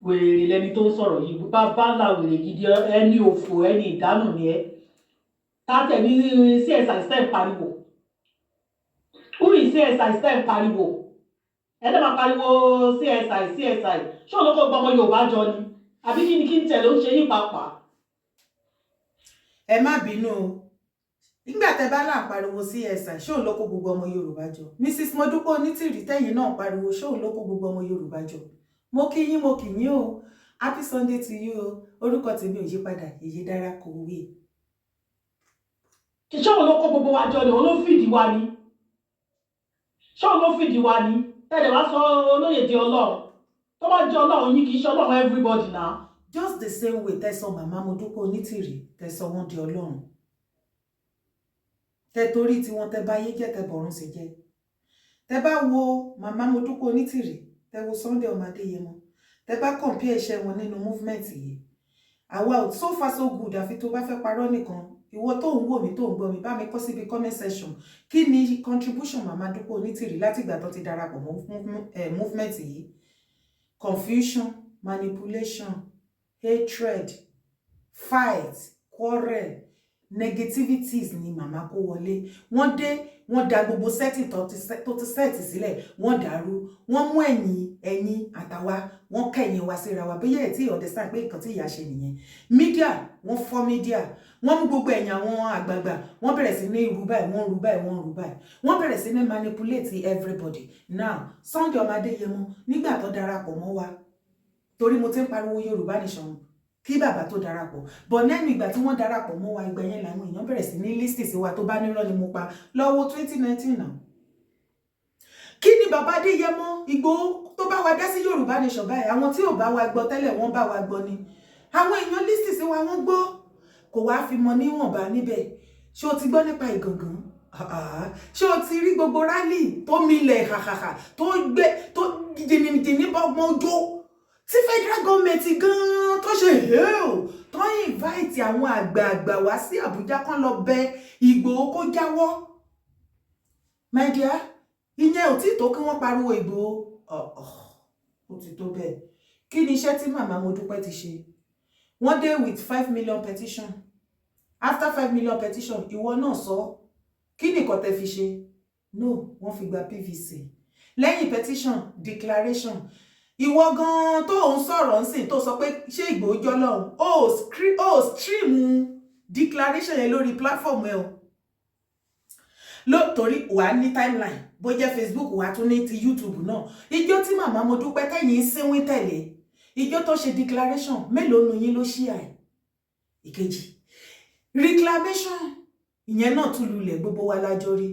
Wèrè lẹni tó ń sọ̀rọ̀ yìí, bá ńlá wèrè gidi, ẹni òfò, ẹni ìdánù ni ẹ. Tátẹ̀ ní CSI step pariwo, who is CSI step pariwo? Ẹ dẹ́ máa pariwo CSI, CSI. Ṣé òun ló kó gbọmọ Yorùbá jọ ni, àbí kí ni kí n tẹ̀ ló ń ṣe yín pàápàá? Ẹ má bínú o. Nígbà tẹ bá là ń pariwo CSI, ṣé òun ló kó gbogbo ọmọ Yorùbá jọ? Mrs Modúpẹ́ Onítìrí, tẹ̀yìn náà pariwo, ṣé òun ló kó gbogbo ọmọ Yorùbá jọ? Mo kí yín, mo kì yín o. Happy Sunday to you o. Orúkọ tèmi ò yí padà, Yèyé Dára kò wí. Ṣé òun ló kó gbogbo wa jọ ni? Òun ló fìdí wa ni? Ṣé òun ló fìdí wa ni? Tẹ́lẹ̀ wá sọ olóyè di Ọlọ́run. Tó bá jẹ́ Ọlọ́run yín, kì í ṣe Ọlọ́run everybody now. Just the same way tẹ́ sọ màmá Modúpẹ́ Onítìrí, tẹ́ sọ wọ́n di Ọlọ́run, tẹ́ torí tí wọ́n tẹ́ bá yé jẹ́, tẹ́ bọ̀run sí jẹ́. Tẹ́ bá wo màmá Modúpẹ́ Onítìrí, tẹ́ wo Sunday ọmọ Adéyẹmọ, tẹ́ bá compare iṣẹ́ wọn nínú movement yìí, àwa ò, so far so good. Àfi tó bá fẹ́ parọ́ nìkan. Ìwọ tó ń wò mí, tó ń gbọ́ mi, bá mi kọ síbi comment section, kí ni contribution màmá Dúpẹ́ Onítìrí látìgbà tó ti darapọ̀ mọ́ movement yìí? Confusion, manipulation, hatred, fight, quarrel, negativities ni màmá kó wọlé. Wọ́n dé, wọ́n da gbogbo setting tó ti set sílẹ̀, wọ́n dàrú. Wọ́n mú ẹ̀yìn ẹ̀yìn àtàwa, wọ́n kẹ̀yìn wa síra wa. Bóyá ẹ̀ tí understand pé nǹkan tí ìyá ṣe nìyẹn. Media, wọ́n fọ́ media, wọ́n mú gbogbo ẹ̀yìn àwọn àgbààgbà, wọ́n bẹ̀rẹ̀ sí ní rú báyìí, wọ́n rú báyìí, wọ́n rú báyìí, wọ́n bẹ̀rẹ̀ sí ní manipulate everybody. Now, Sunday ọmọ Adéyẹmọ, nígbà tó darapọ̀ mọ́ wa, torí mo ti ń pariwo Yorùbá Nation kí bàbá tó darapọ̀ bọ̀, lẹ́nu ìgbà tí wọ́n darapọ̀ mọ́ wa, ìgbà yẹn làwọn èèyàn bẹ̀rẹ̀ sí ní listen sí wa. Tó bá nírọ́ ni mo pa, lọ́wọ́ 2019 náà, kí ni bàbá Adéyẹmọ Ìgbòho tó bá wa dá sí Yorùbá Nation báyìí? Àwọn tí ò bá wa gbọ́ tẹ́lẹ̀, wọ́n bá wa gbọ́ ni. Àwọn èèyàn listen sí wa, wọ́n gbọ́. Kò wá fi mọ níwọ̀nba níbẹ̀. Ṣé o ti gbọ́ nípa Ìgàngán? Ṣé o ti rí gbogbo rally tó milẹ̀ hàhàhà, tó gbé tó jìnnìjìnnì bọ́gbọ́n ojó, tí federal government gan-an tó ṣe hell, tó invite àwọn àgbààgbà wá sí Àbújá kán lọ bẹ Ìgbòho kó jáwọ́? My dear, ìyẹn ò tí tó kí wọ́n pariwo Ìgbòho. Ó ti tó bẹ́ẹ̀. Kí ni iṣẹ́ tí màmá Modúpẹ́ ti ṣe? Wọ́n dé with 5 million petition. After 5 million petition, ìwọ náà sọ, kí ni nǹkan tẹ́ fi ṣe? No, wọ́n fi gba PVC. Lẹ́yìn petition, declaration. Ìwọ gan tó ń sọ̀rọ̀ ń sìn, tó sọ pé ṣé Ìgbòho jọ́ lọ́hùn, ó stream declaration yẹn lórí platform ẹ o, torí wà á ní timeline, bó jẹ́ Facebook, wà á tún ní ti YouTube náà. Ìjọ tí màmá Modúpẹ́ tẹ̀yìn ń sínwín tẹ̀lé, ìjọ tó ṣe declaration, mélòó nu yín ló ṣí àì? Ìkejì, reclamation, ìyẹn náà tún lulẹ̀, gbogbo wa lájọ rí.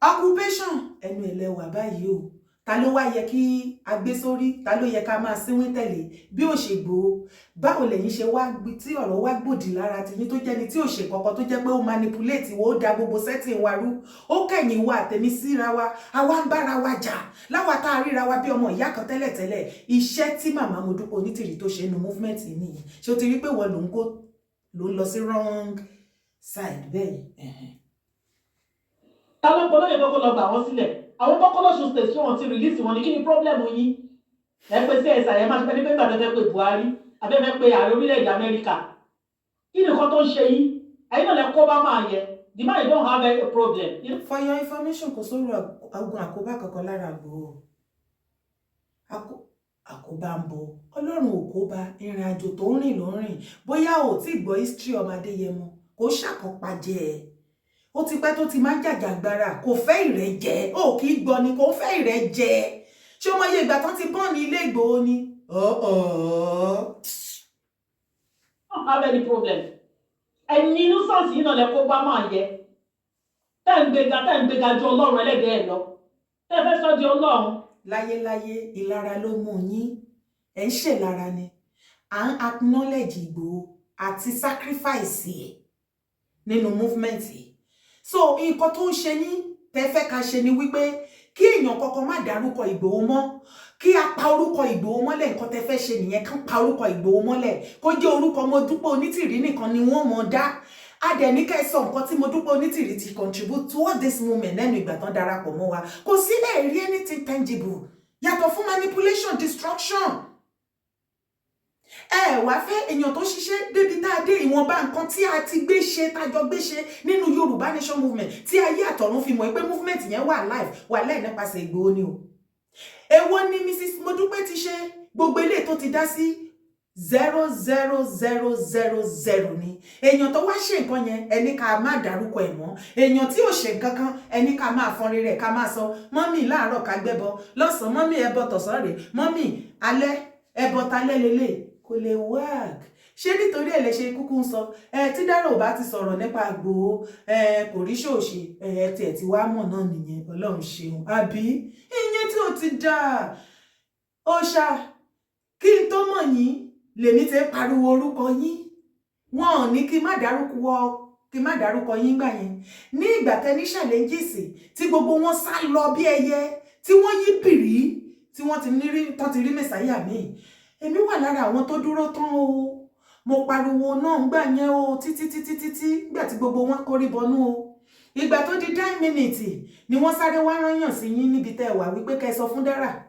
Occupation, ẹnu ẹlẹ́wà báyìí o. Ta ló wá yẹ kí a gbé sórí? Ta ló yẹ ká máa sínwín tẹ̀lé bí ò ṣe Ìgbòho? Báwo lẹ̀yin ṣe wá tí ọ̀rọ̀ wá gbòdì lára tiyín, tó jẹ́ni tí ò ṣe kankan, tó jẹ́ pé ó manipulate wo, ó da gbogbo setting wa rú, ó kẹ̀yìn wa àtẹ̀mí síra wa, àwa ń bára wa jà láwa tá a ríra wa bí ọmọ ìyá kan tẹ́lẹ̀tẹ́lẹ̀? Iṣẹ́ tí màmá Modúpẹ́ Onítìrí tó ṣe nu movement nìyẹn. Ṣé o ti rí pé wọ́n ló ń go, ló ń lọ sí wrong side bẹ́ẹ̀? Ta ló pọ̀ lóye kọ́kọ́ lọ gbà wọ́n sílẹ̀? Àwọn kọ́kọ́ lọ́sùn state tí wọ́n ti release wọn ni. Kí ni problem yín? Ẹ pé CSI, ẹ máa ṣe pé nígbà tó fẹ́ pé Buhari, abẹ́fẹ́ pé ààrẹ orílẹ̀-èdè Amẹ́ríkà. Kí ni nǹkan tó ń ṣe yín? Ẹ̀yin náà lẹ kó bá máa yẹ. The man don't have any problem. For your information, kò sórí ogun àkóbá kankan lára Ìgbòho. Àkóbá ń bọ̀, Ọlọ́run ò kó bá. Ìrìn àjò tó ń rìn ló ń rìn. Bóyá ò tí gbọ́ history ọmọ Adéyẹmọ, kò ṣàkópajẹ ẹ̀. Ó ti pẹ́ tó ti máa ń jàjàgbara, kò fẹ́ ìrẹ́jẹ. Ó kì í gbọ́ ni, kò fẹ́ ìrẹ́jẹ. Ṣé o mọ iye ìgbà tán ti bọ́ọ̀ ní ilé Ìgbòho ni? Don't have any problem. Ẹ̀yin innocent yìí náà lẹ kó bá máa yẹ. Tẹ́ ń gbéga, tẹ́ ń gbéga ju Ọlọ́run ẹlẹ́dẹ̀ẹ́ ẹ̀ lọ. Tẹ́ fẹ́ sọ di Ọlọ́run. Láyéláyé, ìlara ló mú yín, ẹ̀ ń ṣèlara ni. À ń acknowledge Ìgbòho àti sacrifice ẹ̀ nínú movement yìí. So nǹkan tó ń ṣe yín tẹ́ fẹ́ ká ṣe ni wípé kí èèyàn kankan má dárúkọ Ìgbòho mọ́, kí a pa orúkọ Ìgbòho mọ́lẹ̀. Nǹkan tẹ́ fẹ́ ṣe nìyẹn, kán pa orúkọ Ìgbòho mọ́lẹ̀, kó jẹ́ orúkọ Modúpẹ́ Onítìrí nìkan ni wọ́n mọ̀ dá. A dẹ̀ ní ká ẹ sọ nǹkan tí Modúpẹ́ Onítìrí ti contribute toward this movement lẹ́nu ìgbà tán darapọ̀ mọ́ wa. Kò sí ẹ̀rí anything tangible yàtọ̀ fún manipulation, destruction. Ẹ wá fẹ́ èèyàn tó ṣiṣẹ́ débi tá a dé, ìwọ̀nba nǹkan tí a ti gbé ṣe, tájọ gbé ṣe nínú Yorùbá Nation movement, tí ayé àtọ̀run fi mọ̀ pé movement yẹn wà live, wà láì nípasẹ̀ Ìgbòho ni o. Èwo ni Mrs Modúpẹ́ ti ṣe? Gbogbo eléyìí tó ti dá sí, 0 0 0 0 0 ni. Èèyàn tó wá ṣe nǹkan yẹn, ẹni ká má dárúkọ ẹ̀ mọ́. Èèyàn tí ò ṣe nǹkan kan, ẹni ká máa fọn rere, ká máa sọ mummy láàárọ̀, ká gbẹ́bọ lọ́sàn-án, mummy, ẹbọ tọ̀sán rè, mummy, alẹ́ ẹbọ talẹ́ lélẹ̀. Kò lè work. Ṣé nítorí ẹ̀ lè ṣe kúkú ń sọ ẹ tí Dára ò bá ti sọ̀rọ̀ nípa Ìgbòho, ẹ kò rí ṣòṣe ẹ tiẹ̀ ti wá mọ̀ náà nìyẹn. Ọlọ́run ṣeun, àbí ìyẹn tí ò ti dáa ó ṣá. Kí n tó mọ̀ yín lèmi ti ń pariwo orúkọ yín. Wọn ò ní kí n má dárúkọ yín gbà yẹn. Ní ìgbà tẹ ní challenges, tí gbogbo wọn sá lọ bí ẹyẹ, tí wọ́n yí bìrí, tí wọ́n ti rí tán ti rí mẹ̀sáyà míì, èmi wà lára àwọn tó dúró tán o. Mo pariwo náà ń gbà yẹn o, títí títí títí gbà tí gbogbo wọn kórí bọnú o. Ìgbà tó di 9 minutes ni wọ́n sáré wá rányàn sí yín níbi tẹ́ ẹ wà, wípé kẹ́ ẹ sọ fún Dára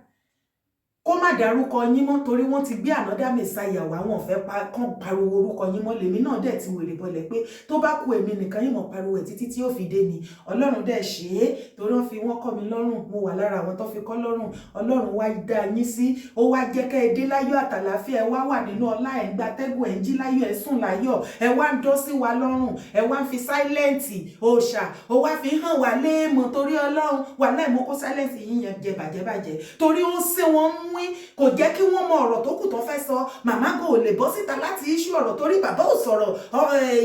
kó má dárúkọ yín mọ́, torí wọ́n ti gbé another messiah wá, wọn fẹ́ kàn pariwo orúkọ yín mọ́. Lèmi náà dẹ̀ ti wèrè bọlẹ̀ pé tó bá kú èmi nìkan yín mọ̀ pariwo ẹ̀ títí tí ó fi dé ni. Ọlọ́run dẹ̀ ṣe é, torí wọ́n fi wọ́n kọ́ mi lọ́rùn. Mo wà lára àwọn tó fi kọ́ lọ́rùn. Ọlọ́run wá dá yín sí, ó wá jẹ́ kẹ́ ẹ dé láyọ̀ àtàlàáfíà. Ẹ wá wà nínú ọlá, ẹ̀ ń gbatẹ́gùn, ẹ̀ ń jí láyọ̀, ẹ̀ sùn láyọ̀, ẹ wá ń dọ́ sí wa lọ́rùn, ẹ wá ń fi silent òòṣà, ó wá fi hàn wá léèmọ̀. Torí Ọlọ́run wà láì mọ́ kó silent yín yẹn jẹ bàjẹ́bàjẹ́, torí ó sí wọn mú, kò jẹ́ kí wọ́n mọ ọ̀rọ̀ tó kù tó fẹ́ sọ. Màmá kò lè bọ́ síta láti issue ọ̀rọ̀, torí bàbá ò sọ̀rọ̀,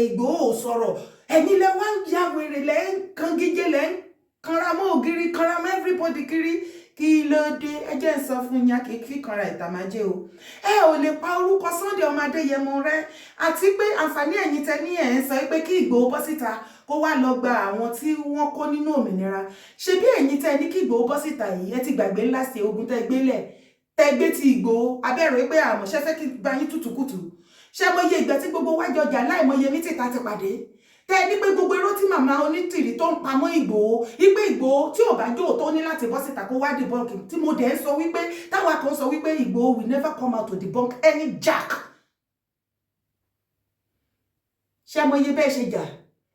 Ìgbòho ò sọ̀rọ̀. Ẹ̀yin lẹ wá ń ya wèrè, lẹ́ ń kan gíjé, lẹ́ ń kanra mọ́ ògiri, kanra mọ́ everybody kiri. Kí ló dé? Ẹ jẹ́ ń sọ fún yín, kì í fi kanra ìtàmájẹ́ o. Ẹ ò lè pa orúkọ Sunday ọmọ Adéyẹmọ rẹ. Àti pé àǹfààní ẹ̀yin tẹ ní ẹ̀ ń sọ pé kí Ìgbòho bọ́ síta, kó wá lọ gba àwọn tí wọ́n kó nínú òmìnira. Ṣe bí ẹ̀yin tẹ ní kí Ìgbòho bọ́ síta yìí, ẹ ti gbàgbé ńlá sí ogun tẹ gbélẹ̀, tẹ gbé ti Ìgbòho abẹ́rẹ́ pé àmọ̀ṣẹ́ fẹ́ kí bá yín tútùkùtù. Ṣé mo yẹ ìgbà tí gbogbo wájọ jà láìmọye mítìta ti pàdé, tẹ ní pé gbogbo eré tí màmá Onítìrí tó ń pamọ́ Ìgbòho, wípé Ìgbòho tí ò bá jó tó ní láti bọ́ síta kó wá debunk, tí mo dẹ̀ ń sọ wípé táwa kan sọ wípé Ìgbòho will never come out to debunk any jack. Ṣé mo yẹ bẹ́ẹ̀ ṣe jà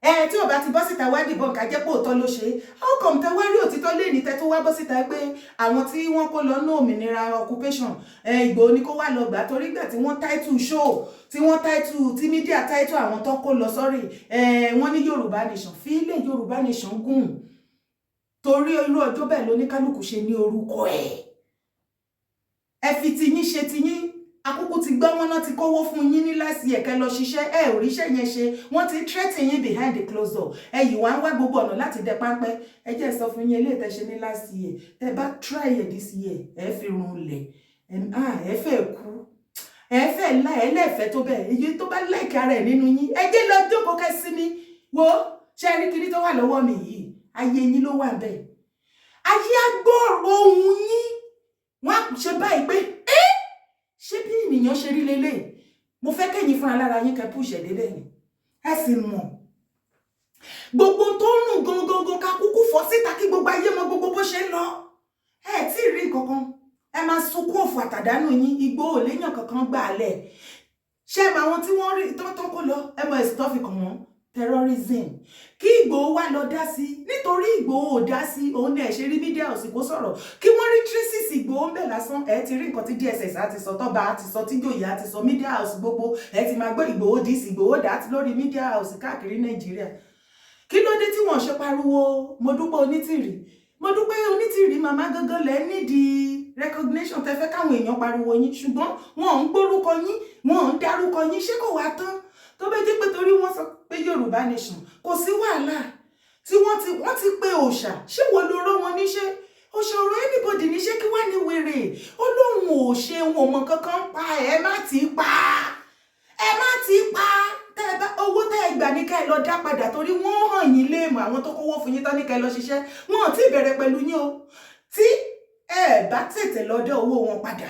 ẹ tí ò bá ti bọ́ síta wá debunk, á jẹ́ pé òótọ́ ló ṣe? How come tẹ wá rí òtítọ́ lé ní tẹ tó wá bọ́ síta pé àwọn tí wọ́n kó lọ ní òmìnira occupation, ẹ Ìgbòho ni kó wá lọ gbà? Torí gbà tí wọ́n title show, tí wọ́n title, tí media title àwọn tó kó lọ sọ́rí ẹ, wọ́n ní Yorùbá Nation fílẹ̀. Yorùbá Nation gùn, torí irú ọjọ́ bẹ́ẹ̀ lóníkálukú ṣe ní orúkọ ẹ̀. Ẹ fi tiyín ṣe tiyín. Akúkú ti gbọ́ wọn náà ti kówó fún yín ní láti ẹ̀kẹ́ lọ ṣiṣẹ́. Ẹ ò ríṣẹ́ yẹn ṣe. Wọ́n ti threaten yín behind the closed door. Ẹ yìí wá ń wá gbogbo ọ̀nà láti dẹ páńpẹ́. Ẹ jẹ́ sọ fún yín, eléyìí tẹ́ ṣe ní last year, tẹ́ bá try it this year, ẹ fi run lẹ̀, ẹ fẹ́ kú, ẹ fẹ́ lá ẹ lẹ́fẹ̀ẹ́ tó bẹ́ẹ̀. Èyí tó bá like ara ẹ̀ nínú yín, ẹ jẹ́ lọ jókòó kẹ́ sí mi. Wo ṣe rí kiri tó wà lọ́wọ́ mi yìí, ayé yín ló wà bẹ́ẹ̀. Ayé á gbọ́ ohùn yín, wọ́n á ṣe báyìí pé ẹ́ ṣé bí ènìyàn ṣe rí lélẹ̀. Mo fẹ́ kẹ́yìn fúnra lára yín kẹ́ push ẹ̀ débẹ̀ ni. Ẹ sì mọ̀ gbogbo tó ń rùn gangan, ká kúkú fọ́ síta kí gbogbo ayé mọ gbogbo bó ṣe ń lọ. Ẹ tí ì rí nǹkan kan, ẹ máa sunkún òfò àtàdánù yín. Ìgbòho léèyàn kankan gbà á lẹ̀. Ṣé ẹ mọ àwọn tí wọ́n rí tó kó lọ? Ẹ mọ ẹ̀sùn tó fi kàn wọ́n, terrorism. Kí Ìgbòho wá lọ dá sí, nítorí Ìgbòho ò dá sí, òun ní ẹ̀ ṣe rí media òsì kó sọ̀rọ̀. Kí wọ́n rí traces Ìgbòho ń bẹ̀ lásán, ẹ ti rí nǹkan tí DSS á ti sọ, tọ́ba á ti sọ, tíjòyè á ti sọ, media house gbogbo ẹ ti máa gbọ́ Ìgbòho this, Ìgbòho that lórí media house káàkiri Nàìjíríà. Kí ló dé tí wọ́n ṣe pariwo Modúpẹ́ Onítìrì? Modúpẹ́ Onítìrì màmá gangan lẹ́ nídìí recognition tẹ́ fẹ́ káwọn èèyàn pariwo yín, ṣùgbọ́n wọn ò ń gbórúkọ yín, wọn ò ń dárúkọ yín. Ṣé kò wá tán? Tó bá jẹ́ pé torí wọ́n sọ pé Yorùbá Nation kò sí wàhálà, tí wọ́n ti pé òòṣà, ṣé wo ló rán wọn níṣẹ́? Òòṣà ọ̀rọ̀ anybody níṣẹ́. Kí wá ní wèrè ó lóun ò ṣe, òun ò mọ kankan pa. Ẹ má ti pa, ẹ má ti pa. Tẹ́ ẹ bá owó tẹ́ ẹ gbà ní ká ẹ lọ dá padà, torí wọ́n hàn yín léèmọ̀. Àwọn tó kówó fún yín tán ní ká ẹ lọ ṣiṣẹ́, wọn ò tí ì bẹ̀rẹ̀ pẹ̀lú yín o. Tí ẹ bá tètè lọ dá owó wọn padà,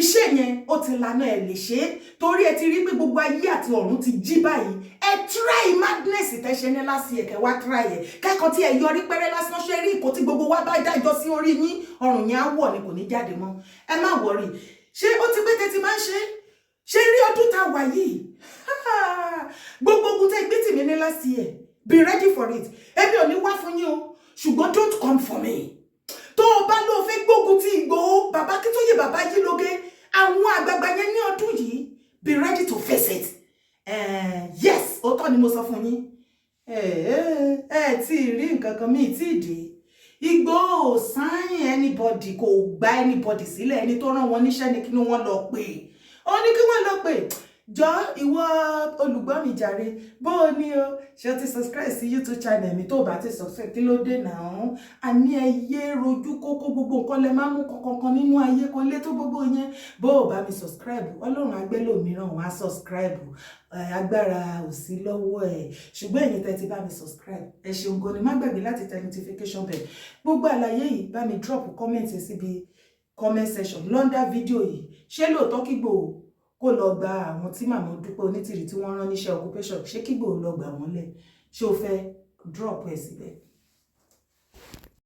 iṣẹ́ yẹn ó ti lànà, ẹ lè ṣe é, torí ẹ ti rí pé gbogbo ayé àti ọ̀run ti jí báyìí. Ẹ try madness tẹ́ ṣe ní last year, kẹ́ wá try ẹ kẹ́kọ̀ọ́ tí ẹ yọrí pẹ́rẹ́ lásán. Ṣe rí ìkó tí gbogbo wa bá dájọ́ sí orí yín, ọrùn yẹn á wọ̀ ni, kò ní jáde mọ́. Ẹ má worry. Ṣé ó ti pé tẹ́ ti máa ń ṣe? Ṣé Ọdún tá a wà yìí, gbogbo ogun tẹ́ gbé tì mí ní last year, be ready for it. Èmi ò ní wá fún yín o, ṣùgbọ́n don't come for me. Tó o bá lóo fẹ́ gbógun ti Ìgbòho, bàbá Akíntóyè, bàbá Yílóge, àwọn àgbààgbà yẹn ní ọdún yìí, be ready to face it. Yes, òótọ́ ni mo sọ fún yín. Ẹ ẹ tí ì rí nǹkan kan míì tí ì dé. Ìgbòho sign anybody, kò gba anybody sílẹ̀. Ẹni tó rán wọn níṣẹ́ ni kí wọ́n lọ pè. Ó ní kí wọ́n lọ pè. Jọ, ìwọ olùgbọ́ mi jàre, bó o ní o ṣe o ti subscribe sí YouTube channel mi? Tó o bá ti subscribe, kí ló dé náà? Àní ẹ yé rojú kókó, gbogbo nǹkan lẹ máa mú kankan nínú ayé kó lé tó gbogbo yẹn. Bó o bá mi subscribe, Ọlọ́run agbélòmíràn wá subscribe, agbára ò sí lọ́wọ́ ẹ̀. Ṣùgbọ́n ẹ̀yin tẹ́ ti bá mi subscribe, ẹ ṣeun gan ni. Má gbàgbé láti tẹ notification bell. Gbogbo àlàyé yìí, bá mi drop comment síbi comment section l'under fídíò yìí. Ṣé lóòótọ́ kí Ìgbòho kó lọ gba àwọn tí màmá Dúpẹ́ Onítìrì tí wọ́n rán níṣẹ́ occupation? Ṣé kí Ìgbòho lọ gbà wọ́n lẹ̀? Ṣé o fẹ́ drop ẹ̀ síbẹ̀?